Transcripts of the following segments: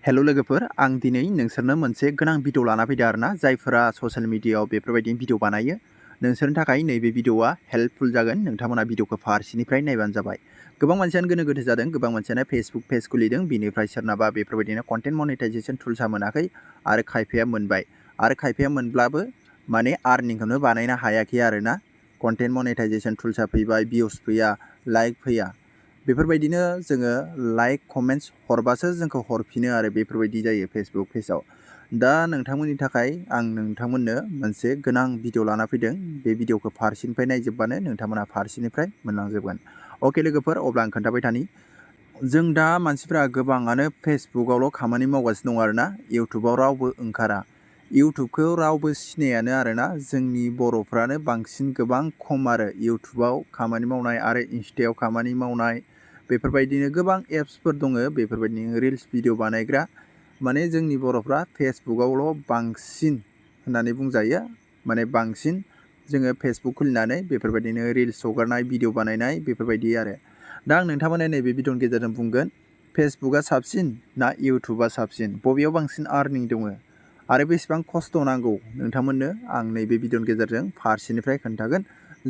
Hello लोगोफोर आं दिनै नोंसोरनो मोनसे गोनां भिडिअ लाना फैदों आरोना जायफोरा ससियेल मिडियायाव बेफोरबायदि भिडिअ बानायो नोंसोरनि थाखाय नैबे भिडिअआ हेल्पफुल जागोन नोंथांमोना भिडिअखौ फारसेनिफ्राय नायबानो जाबाय गोबां मानसियानो गोनो गोथो जादों गोबां मानसियानो फेसबुक पेज खुलिदों बिनिफ्राय सोरनाबा बेफोरबायदिनो कन्टेन्ट मनेटाइजेशन टुल्सआ मोनाखै आरो खायफाया मोनबाय आरो खायफाया मोनब्लाबो माने आर्निंखौनो बानायनो हायाखै आरोना कन्टेन्ट मनेटाइजेशन टुल्सआ फैबाय भिउस फैया लाइक फैया बेफोरबायदिनो जोङो लाइक कमेन्ट्स हरबासो जोंखौ हरफिनो आरो बेफोरबायदि जायो फेसबुक पेजआव दा नोंथांमोननि थाखाय आं नोंथांमोननो मोनसे गोनां भिडिअ लाना फैदों बे भिडिअखौ फारसेनिफ्राय नायजोबबानो नोंथांमोना फारसेनिफ्राय मोनलांजोबगोन अके लोगोफोर अब्ला आं खोन्थाबाय थानि जों दा मानसिफ्रा गोबाङानो फेसबुकआवल' खामानि मावगासिनो दं आरोना इउटुबाव रावबो ओंखारा इउटुबखौ रावबो सिनायानो आरोना जोंनि बर'फ्रानो बांसिन गोबां खम आरो इउटुबाव खामानि मावनाय आरो इन्स्टायाव खामानि मावनाय बेफोरबायदिनो गोबां एप्सफोर दङ बेफोरबायदिनो रिल्स भिडिअ बानायग्रा माने जोंनि बर'फ्रा फेसबुकआवल' बांसिन होननानै बुंजायो माने बांसिन जोङो फेसबुक खुलिनानै बेफोरबायदिनो रिल्स हगारनाय भिडिअ बानायनाय बेफोरबायदि आरो दा आं नोंथांमोननो नैबे भिडिअनि गेजेरजों बुंगोन फेसबुकआ साबसिन ना इउटुबा साबसिन बबेयाव बांसिन आर्निं दङ आरो बेसेबां खस्थ' नांगौ नोंथांमोननो आं नैबे भिडिअनि गेजेरजों फारसेनिफ्राय खोन्थागोन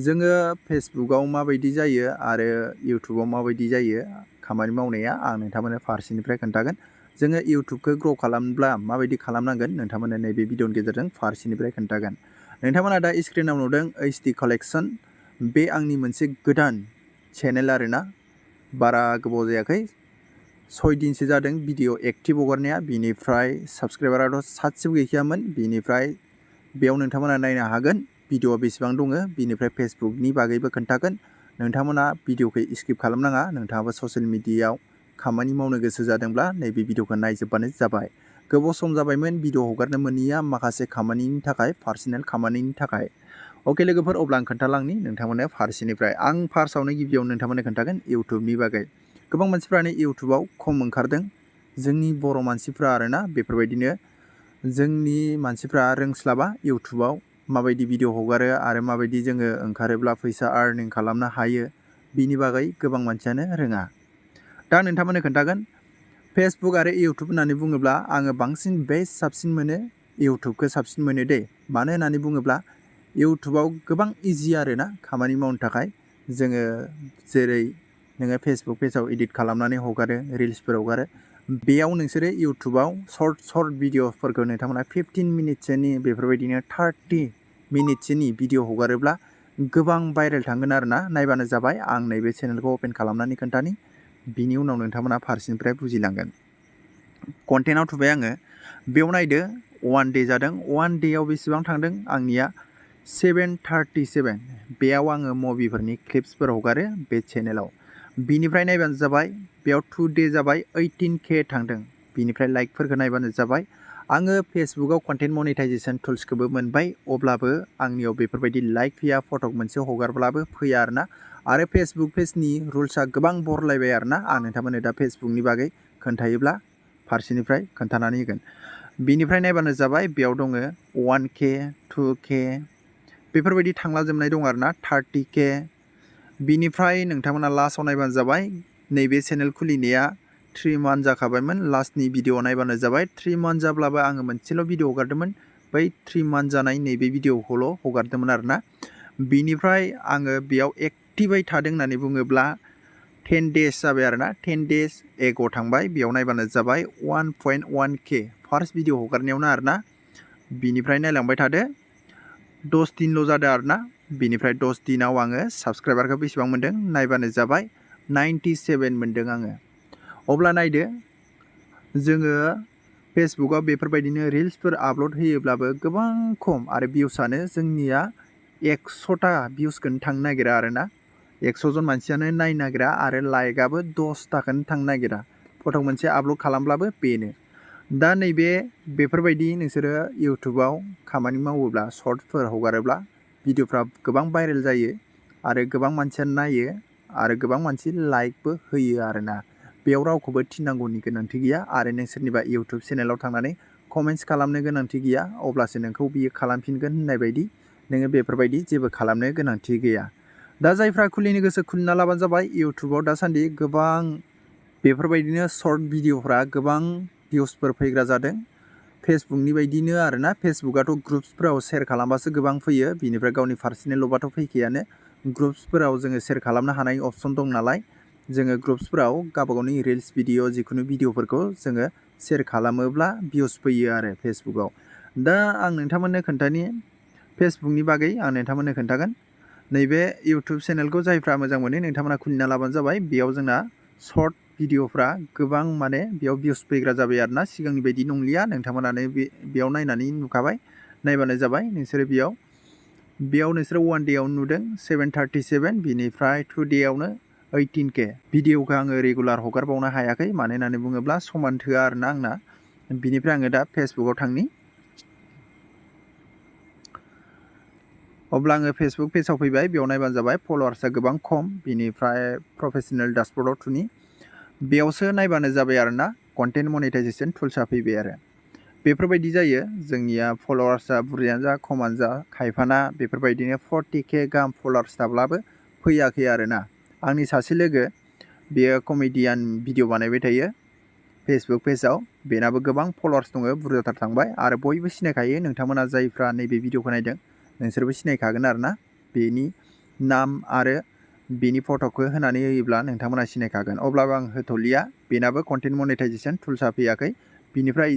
जोङो फेसबुकआव माबायदि जायो आरो इउटुबाव माबायदि जायो खामानि मावनाया आं नोंथांमोननो फारसेनिफ्राय खोन्थागोन जोङो इउटुबखौ ग्र' खालामब्ला माबायदि खालामनांगोन नोंथांमोननो नैबे भिडिअनि गेजेरजों फारसेनिफ्राय खोन्थागोन नोंथांमोना दा स्क्रिनाव नुदों HD कालेक्सन बे आंनि मोनसे गोदान चेनेल आरोना बारा गोबाव जायाखै 6 दिनसो जादों भिडिअ एक्टिभ हगारनाया बिनिफ्राय साबस्क्राइबाराथ' 700 गैखायामोन बिनिफ्राय बेयाव नोंथांमोना नायनो हागोन भिडिअआ बेसेबां दङ बिनिफ्राय फेसबुकनि बागैबो खोन्थागोन नोंथांमोना भिडिअखौ स्किप खालामनाङा नोंथाङाबो ससियेल मिडियायाव खामानि मावनो गोसो जादोंब्ला नैबे भिडिअखौ नायजोबबानो जाबाय गोबाव सम जाबायमोन भिडिअ हगारनो मोनैया माखासे खामानिनि थाखाय पार्सनेल खामानिनि थाखाय अके लोगोफोर अब्ला आं खोन्थालांनि नोंथांमोननो फारसेनिफ्राय आं फार्स्टआवनो गिबियाव नोंथांमोननो खोन्थागोन इउटुबनि बागै गोबां मानसिफ्रानो इउटुबाव खम ओंखारदों जोंनि बर' मानसिफ्रा आरोना बेफोरबायदिनो जोंनि मानसिफ्रा रोंस्लाबा इउटुबाव माबायदि भिडिअ हगारो आरो माबायदि जोङो ओंखारोब्ला फैसा आर्निं खालामनो हायो बिनि बागै गोबां मानसियानो रोङा दा नोंथांमोननो खोन्थागोन फेसबुक आरो इउटुब होननानै बुङोब्ला आङो बांसिन बेस्ट साबसिन मोनो इउटुबखौ साबसिन मोनो दे मानो होननानै बुङोब्ला इउटुबाव गोबां इजि आरोना खामानि मावनो थाखाय जोङो जेरै नोङो फेसबुक पेजाव एडिट खालामनानै हगारो रिल्सफोर हगारो बेयाव नोंसोरो इउटुबाव सर्ट भिडिअफोरखौ नोंथांमोना 15 मिनिटसोनि बेफोरबायदिनो 30 मिनिटसोनि भिडिअ हगारोब्ला गोबां भाइरेल थांगोन आरोना नायबानो जाबाय आं नैबे चेनेलखौ अपेन खालामनानै खोन्थानि बिनि उनाव नोंथांमोना फारसेनिफ्राय बुजिलांगोन कन्टेन्टआव थुबाय आङो बेयाव नायदो 1 डे जादों 1 डेआव बेसेबां थांदों आंनिया 737 बेयाव आङो मुभिफोरनि क्लिप्सफोर हगारो बे चेनेलाव बिनिफ्राय नायबानो जाबाय बेयाव 2 डे जाबाय 18K थांदों बिनिफ्राय लाइकफोरखौ नायबानो जाबाय आङो फेसबुकआव कन्टेन्ट मनेटाइजेशन टुल्सखौबो मोनबाय अब्लाबो आंनियाव बेफोरबायदि लाइक फैया फटक मोनसे हगारब्लाबो फैया आरोना आरो फेसबुक पेजनि रुल्सआ गोबां बरलायबाय आरोना आं नोंथांमोननो दा फेसबुकनि बागै खोन्थायोब्ला फारसेनिफ्राय खोन्थानानै होगोन बिनिफ्राय नायबानो जाबाय बेयाव दङ 1K 2K बेफोरबायदि थांला जोबनाय दं आरोना 30K बिनिफ्राय नोंथांमोना लास्टआव नायबानो जाबाय नैबे चेनेल खुलिनाया 3 मान्थ जाखाबायमोन लास्टनि भिडिअ नायबानो जाबाय 3 मान्थ जाब्लाबो आङो मोनसेल' भिडिअ हगारदोंमोन बै 3 मान्थ जानाय नैबे भिडिअखौल' हगारदोंमोन आरोना बिनिफ्राय आङो बेयाव एक्टिभै थादों होननानै बुङोब्ला 10 डेज जाबाय आरोना 10 डेज एग' थांबाय बेयाव नायबानो जाबाय 1.1K फार्स्ट भिडिअ हगारनायावनो आरोना बिनिफ्राय नायलांबाय थादो 10 दिनल' जादों आरोना बिनिफ्राय 10 दिनाव आङो साबस्क्राइबारखौ बेसेबां मोन्दों नायबानो जाबाय 97 मोन्दों आङो अब्ला नायदो जोङो फेसबुकआव बेफोरबायदिनो रिल्सफोर आपल'ड होयोब्लाबो गोबां खम आरो भिउसआनो जोंनिया 100टा भिउसखौनो थांनो नागिरा आरोना 100 जन मानसियानो नायनो नागिरा आरो लाइकआबो 10टाखौनो थांनो नागिरा फटक मोनसे आपल'ड खालामब्लाबो बेनो दा नैबे बेफोरबायदि नोंसोरो इउटुबाव खामानि मावोब्ला सर्टफोर हगारोब्ला भिडिअफ्रा गोबां भाइरेल जायो आरो गोबां मानसिया नायो आरो गोबां मानसि लाइकबो होयो आरोना बेयाव रावखौबो थिननांगौनि गोनांथि गैया आरो नों सोरनिबा इउटुब चेनेलाव थांनानै कमेन्ट्स खालामनो गोनांथि गैया अब्लासो नोंखौ बियो खालामफिनगोन होननाय बायदि नोङो बेफोरबायदि जेबो खालामनो गोनांथि गैया दा जायफ्रा खुलिनो गोसो खुलिना लाबानो जाबाय इउटुबाव दासान्दि गोबां बेफोरबायदिनो सर्ट भिडिअफ्रा गोबां भिउसफोर फैग्रा जादों। फेसबुकनि बायदिनो आरोना, फेसबुकआथ' ग्रुप्सफोराव शेयार खालामबासो गोबां फैयो, बिनिफ्राय गावनि पार्सनेलबाथ' फैखायानो। ग्रुप्सफोराव जोङो शेयार खालामनो हानाय अपसन दं नालाय, जोङो ग्रुप्सफोराव गावबागावनि रिल्स भिडिअ जिखुनु भिडिअफोरखौ जोङो शेयार खालामोब्ला भिउस फैयो आरो फेसबुकआव। दा आं नोंथांमोननो खोन्थानि फेसबुकनि बागै आं नोंथांमोननो खोन्थागोन। नैबे इउटुब चेनेलखौ जायफ्रा मोजां मोनो नोंथांमोना खुलिना लाबानो जाबाय। बेयाव जोंना सर्ट भिडिअफ्रा गोबां माने बेयाव भिउस फैग्रा जाबाय आरोना, सिगांनि बायदि नंलिया। नोंथांमोनानो बेयाव नायनानै नुखाबाय, नायबानो जाबाय। नोंसोरो बेयाव नोंसोरो 1 डेआव नुदों 737, बिनिफ्राय 2 डेआवनो 18K। भिडिअखौ आङो रेगुलार हगारबावनो हायाखै, मानो होननानै बुङोब्ला समान थोआ आरोना आंना। बिनिफ्राय आङो दा फेसबुकआव थांनि। अब्ला आङो फेसबुक पेजाव फैबाय, बेयाव नायबानो जाबाय। फलोवार्सआ गोबां खम, बिनिफ्राय प्रफेसनेल डासबर्डआव थुनि। बेयावसो नायबानो जाबाय आरोना, कन्टेन्ट मनेटाइजेसन टुल्सआ फैबाय आरो। बेफोरबायदि जायो, जोंनिया फलोवार्सआ बुरजायानो जा खमानो जा, खायफाना बेफोरबायदिनो 40K गाहाम फलोवार्स थाब्लाबो फैयाखै आरोना। आंनि सासे लोगो, बेयो कमेडियान भिडिअ बानायबाय थायो फेसबुक पेजाव, बेनाबो गोबां फलोवार्स दङ, बुरजाथार थांबाय। आरो बयबो सिनायखायो, नोंथांमोना जायफ्रा नैबे भिडिअखौ नायदों नोंसोरबो सिनायखागोन आरोना। बेनि नाम आरो बेनि फट'खौ होनानै होयोब्ला नोंथांमोना सिनायखागोन। अब्लाबो आं होथ'लिया, बेनाबो कन्टेन्ट मनेटाइजेसन टुल्सआ फैयाखै। बिनिफ्राय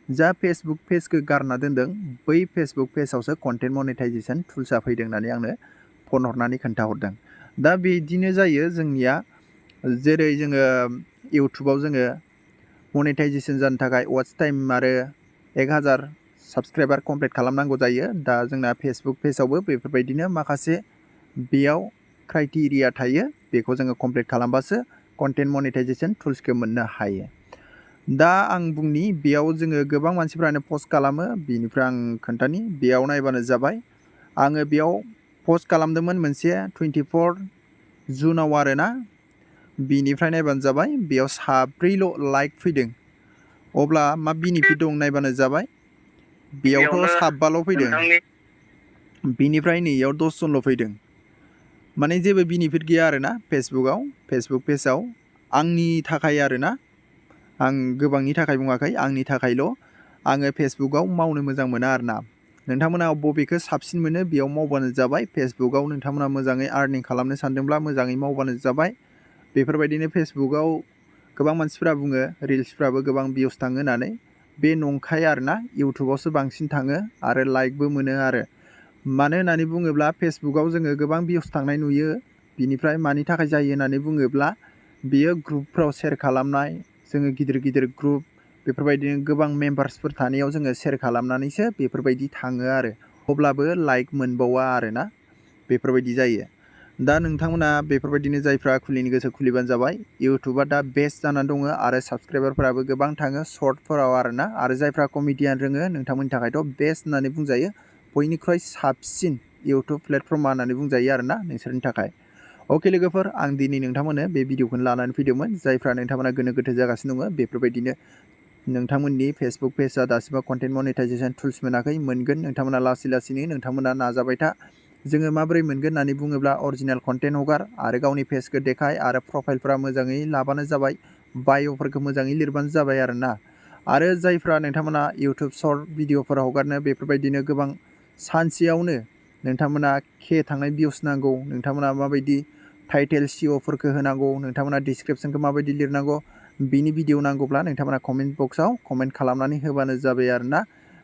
जा फेसबुक पेजखौ गारना दोनदों, बै फेसबुक पेजावसो कन्टेन्ट मनेटाइजेसन टुल्सआ फैदों होननानै आंनो फन हरनानै खोन्थाहरदों। दा बिदिनो जायो जोंनिया, जेरै जोङो इउटुबाव जोङो मनेटाइजेसन जानो थाखाय वाच टाइम आरो 1000 साबस्क्राइबार कमप्लिट खालामनांगौ जायो। दा जोंना फेसबुक पेजावबो बेफोरबायदिनो माखासे बेयाव क्राइटेरिया थायो, बेखौ जोङो कमप्लिट खालामबासो कन्टेन्ट मनेटाइजेसन टुल्सखौ मोननो हायो। दा आं बुंनि, बेयाव जोङो गोबां मानसिफ्रानो पस्ट खालामो, बिनिफ्राय आं खोन्थानि। बेयाव नायबानो जाबाय। आङो बेयाव पस्ट खालामदोंमोन मोनसे 24 जुनाव आरोना, बिनिफ्राय नायबानो जाबाय। बेयाव 4ल' लाइक फैदों। अब्ला मा बेनिफिट दं नायबानो जाबाय। बेयावथ' 7ल' फैदों, बिनिफ्राय नैयाव 10 जनल' फैदों। माने जेबो बेनिफिट गैया आरोना फेसबुक पेजाव। आंनि थाखाय आरोना, आं गोबांनि थाखाय बुङाखै, आंनि थाखायल'। आङो फेसबुकआव मावनो मोजां मोना आरोना। नोंथांमोना बबेखौ साबसिन मोनो बेयाव मावबानो जाबाय। फेसबुकआव नोंथांमोना मोजाङै आर्निं खालामनो सानदोंब्ला मोजाङै मावबानो जाबाय। बेफोरबायदिनो फेसबुकआव गोबां मानसिफ्रा बुङो रिल्सफ्राबो गोबां भिउस थाङो होननानै। बे नंखाय आरोना, इउटुबावसो बांसिन थाङो आरो लाइकबो मोनो आरो। मानो होननानै बुङोब्ला फेसबुकआव जोङो गोबां भिउस थांनाय नुयो। बिनिफ्राय मानि थाखाय जायो होननानै बुङोब्ला, बेयो ग्रुपफ्राव शेयार खालामनाय, जोङो गिदिर गिदिर ग्रुप बेफोरबायदिनो गोबां मेम्बार्सफोर थानायाव जोङो शेयार खालामनानैसो बेफोरबायदि थाङो आरो। अब्लाबो लाइक मोनबावा आरोना, बेफोरबायदि जायो। दा नोंथांमोना बेफोरबायदिनो जायफ्रा खुलिनो गोसो खुलिबानो जाबाय। इउटुबा दा बेस्ट जानानै दङ आरो साबस्क्राइबारफोराबो गोबां थाङो सर्टफोराव आरोना। आरो जायफ्रा कमेडियान रोङो नोंथांमोननि थाखायथ' बेस्ट होननानै बुंजायो। बयनिख्रुइ साबसिन इउटुब प्लेटफर्मा होननानै बुंजायो आरोना नोंसोरनि थाखाय। अके लोगोफोर, आं दिनै नोंथांमोननो बे भिडिअखौनो लानानै फैदोंमोन। जायफ्रा नोंथांमोना गोनो गोथो जागासिनो दङ, बेफोरबायदिनो नोंथांमोननि फेसबुक पेजआ दासिमबो कन्टेन्ट मनेटाइजेसन टुल्स मोनाखै, मोनगोन नोंथांमोना लासै लासैनो। नोंथांमोना नाजाबाय था। जोङो माबोरै मोनगोन होननानै बुङोब्ला अरिजिनेल कन्टेन्ट हगार आरो गावनि पेजखौ देखाय आरो प्रफाइलफ्रा मोजाङै लाबानो जाबाय, बाय'फोरखौ मोजाङै लिरबानो जाबाय आरोना। आरो जायफ्रा नोंथांमोना इउटुब सर्ट भिडिअफोर हगारनो बेफोरबायदिनो गोबां सानसेयावनो नोंथांमोना थांनाय भिउस नांगौ, नोंथांमोना माबायदि टाइटेल सिअ'फोरखौ होनांगौ, नोंथांमोना डिसक्रिपसनखौ माबायदि लिरनांगौ, बिनि भिडिअ नांगौब्ला नोंथांमोना कमेन्ट बक्सआव कमेन्ट खालामनानै होबानो जाबाय आरोना।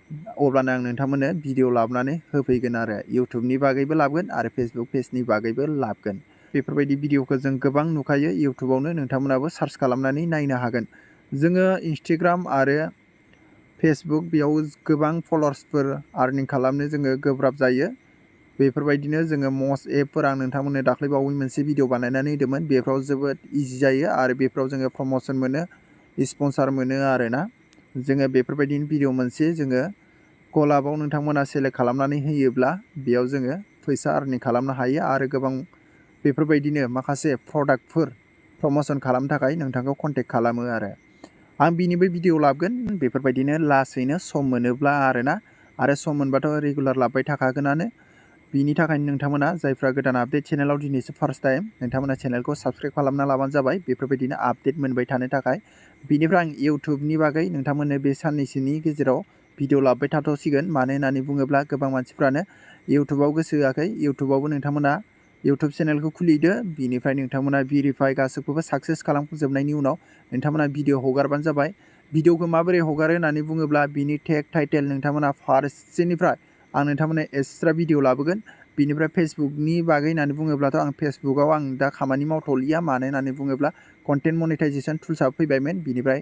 अब्लानो आं नोंथांमोननो भिडिअ लाबोनानै होफैगोन आरो। इउटुबनि बागैबो लाबोगोन आरो फेसबुक पेजनि बागैबो लाबोगोन। बेफोरबायदि भिडिअखौ जों गोबां नुखायो इउटुबावनो, नोंथांमोनाबो सार्च खालामनानै नायनो हागोन। जोङो इन्सटाग्राम आरो फेसबुक बेयाव गोबां फलोवार्सफोर आर्निं खालामनो जोङो गोब्राब जायो। बेफोरबायदिनो जोङो मस्ट एपफोर आं नोंथांमोननो दाख्लैबावै मोनसे भिडिअ बानायनानै होदोंमोन। बेफ्राव जोबोद इजि जायो आरो बेफ्राव जोङो प्रम'सन मोनो, स्पन्सार मोनो आरोना। जोङो बेफोरबायदिनो भिडिअ मोनसे जोङो कलाबाव नोंथांमोना सेलेक्ट खालामनानै होयोब्ला बेयाव जोङो फैसा आर्निं खालामनो हायो आरो गोबां बेफोरबायदिनो माखासे प्रडाक्टफोर प्रम'सन खालामनो थाखाय नोंथांखौ कन्टेक्ट खालामो आरो। आं बिनिबो भिडिअ लाबोगोन बेफोरबायदिनो लासैनो सम मोनोब्ला आरोना। आरो सम मोनबाथ' रेगुलार लाबोबाय थाखागोनानो। बिनि थाखायनो नोंथांमोना जायफ्रा गोदान आपडेट चेनेलाव दिनैसो फार्स्ट टाइम नोंथांमोना चेनेलखौ साबस्क्राइब खालामना लाबानो जाबाय बेफोरबायदिनो आपडेट मोनबाय थानो थाखाय। बिनिफ्राय आं इउट्युबनि बागै नोंथांमोननो बे साननैसोनि गेजेराव भिडिअ लाबोबाय थाथ'सिगोन। मानो होननानै बुङोब्ला गोबां मानसिफ्रानो इउट्युबाव गोसो होआखै। इउट्युबावबो नोंथांमोना इउट्युब चेनेलखौ खुलिदो, बिनिफ्राय नोंथांमोना भेरिफाइ गासैखौबो साक्सेस खालामजोबनायनि उनाव नोंथांमोना भिडिअ हगारबानो जाबाय। भिडिअखौ माबोरै हगारो होननानै बुङोब्ला बिनि टेग टाइटेल नोंथांमोना फार्स्टनिफ्राय आं नोंथांमोननो एक्सट्रा भिडिअ लाबोगोन। बिनिफ्राय फेसबुकनि बागै होननानै बुङोब्लाथ' आं फेसबुकाव आं दा खामानि मावथ'लिया। मानो होननानै बुङोब्ला कन्टेन्ट मनेटाइजेसन टुल्सआ फैबायमोन। बिनिफ्राय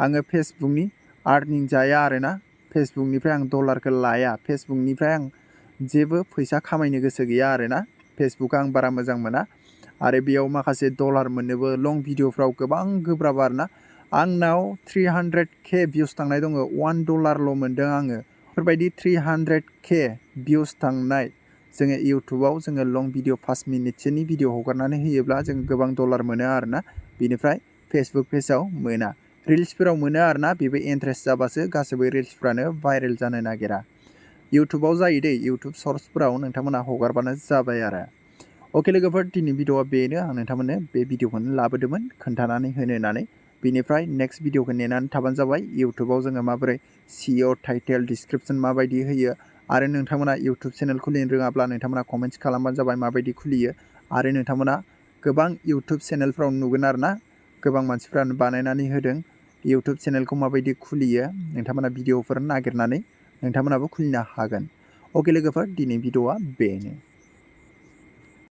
आङो फेसबुकनि आर्निं जाया आरोना, फेसबुकनिफ्राय आं डलारखौ लाया। फेसबुकनिफ्राय आं जेबो फैसा खामायनो गोसो गैया आरोना। फेसबुकखौ आं बारा मोजां मोना आरो बेयाव माखासे डलार मोननोबो लं भिडिअफ्राव गोबां गोब्राब आरोना। आंनाव 300K भिउस थांनाय दङ, $1 मोनदों आङो। बेफोरबायदि 300K भिउस थांनाय जोङो इउट्युबाव जोङो लं भिडिअ 5 मिनिटसोनि भिडिअ हगारनानै होयोब्ला जों गोबां डलार मोनो आरोना। बिनिफ्राय फेसबुक पेजाव मोना, रिल्सफोराव मोनो आरोना। बेबो इन्ट्रेस्ट जाबासो गासैबो रिल्सफ्रानो भाइरेल जानो नागिरा। इउट्युबाव जायो दे, इउट्युब सर्ट्सफोराव नोंथांमोना हगारबानो जाबाय आरो। अके लोगोफोर, दिनै भिडिअआ बेनो। आं नोंथांमोननो बे भिडिअखौनो लाबोदोंमोन खोन्थानानै होनो होननानै। बिनिफ्राय नेक्स्ट भिडिअखौ नेनानै थाबानो जाबाय। इउट्युबाव जोङो माबोरै सिअ टाइटेल डिसक्रिपसन माबायदि होयो आरो नोंथांमोना इउट्युब चेनेल खुलिनो रोङाब्ला नोंथांमोना कमेन्ट्स खालामबानो जाबाय माबायदि खुलियो। आरो नोंथांमोना गोबां इउट्युब चेनेलफ्राव नुगोन आरोना, गोबां मानसिफ्रानो बानायनानै होदों इउट्युब चेनेलखौ माबायदि खुलियो। नोंथांमोना भिडिअफोर नागिरनानै नोंथांमोनाबो खुलिनो हागोन। अके लोगोफोर, दिनै भिडिअआ बेनो।